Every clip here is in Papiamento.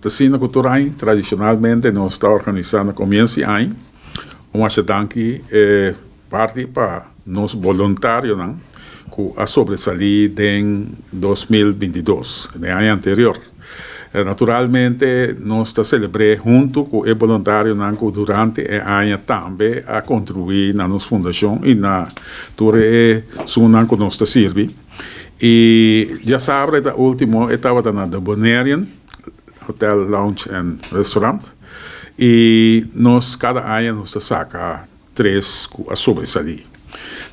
T'asina ku tur aña, tradishonalmente nos ta organisá na komienso di aña un masha danki parti pa nos boluntarionan ku a sobresalí den 2022, den aña anterior. Naturalmente nos ta selebr'é huntu ku e boluntarionan ku durante e aña tambe a kontribuí na nos fundashon i na tur e esunnan ku nos ta sirbi. I djasabra e ta último e tabata na The Bonairean Hotel Lounge and Restaurant i nos kada aña nos ta saka tres ku a sobresalí,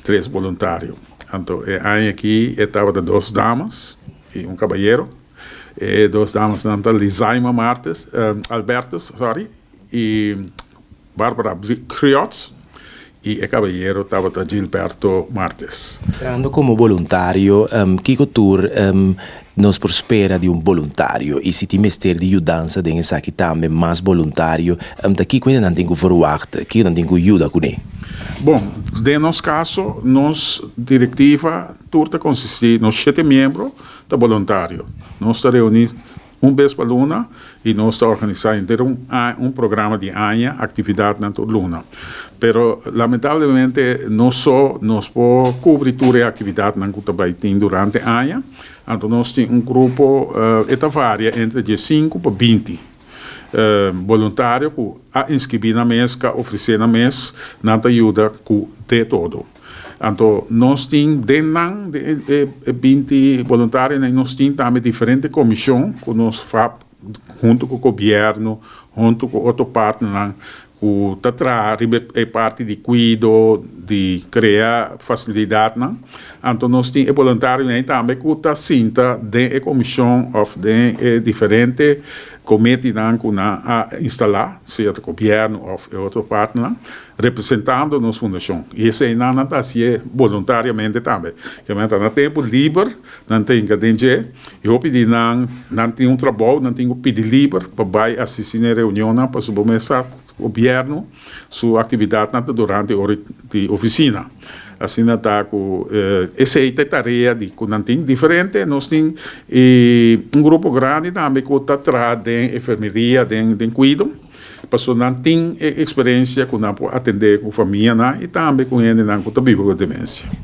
tres boluntario. Anto e aña aki e tabata dos damas i un kabayero. E dos damasnan ta Lizaima Martes, Albertus, sorry, i Barbara Kriot i e kabayero tabata Gilberto Martes. Trahando komo boluntario, kiko tur nos por spera di un boluntario? I si tin mester di yudansa den esaki tambe, mas boluntario, ta kiko hende nan tin ku verwagt? Kiko nan tin ku yuda kuné? Bon, den nos kaso, nos direktiva tur ta konsistí, nos shete miembro ta boluntario. Nos ta reuní un bes pa luna i nos ta organisá henter un un programa di aña, aktividatnan tur luna. Pero lamentablemente no so nos por kubri tur e aktividatnan ku ta bai tin durante aña. Anto nos tin un grupo, e ta varia entre 15 pa 20 boluntario ku a inskribí nan mes, ku a ofresé nan mes, nan ta yuda ku de todo. Anto nos tin den nan, den e 20 boluntarionan, nos tin tambe diferente komishon ku nos FAB huntu ku gobièrnu, huntu ku otro partnernan ku ta traha riba e parti di kuido, di krea fasilidatnan. Anto nos tin e boluntarionan ei tambe ku ta sinta den e komishon òf den e diferente kometinan ku nan a instalá, sea ta gobièrnu òf e otro partnernan, representando nos fundashon. I eseinan nan ta hasié boluntariamente tambe. Kemey ta na tempu liber nan ta hinka den dje i hopi di nan, nan tin un trabou, nan tin ku pidi liber pa bai asistí na e reunionnan pasobra bo mes sa gobièrnu su aktividatnan ta durante ora di ofisina. Asina ta ku esei ta e tarea di ku nan tin diferente. Nos tin un grupo grandi tambe ku ta traha den enfermeria, den kuido. Pasobra nan tin e eksperensia ku nan por atendé ku famianan i tambe ku hendenan ku ta biba ku demensia.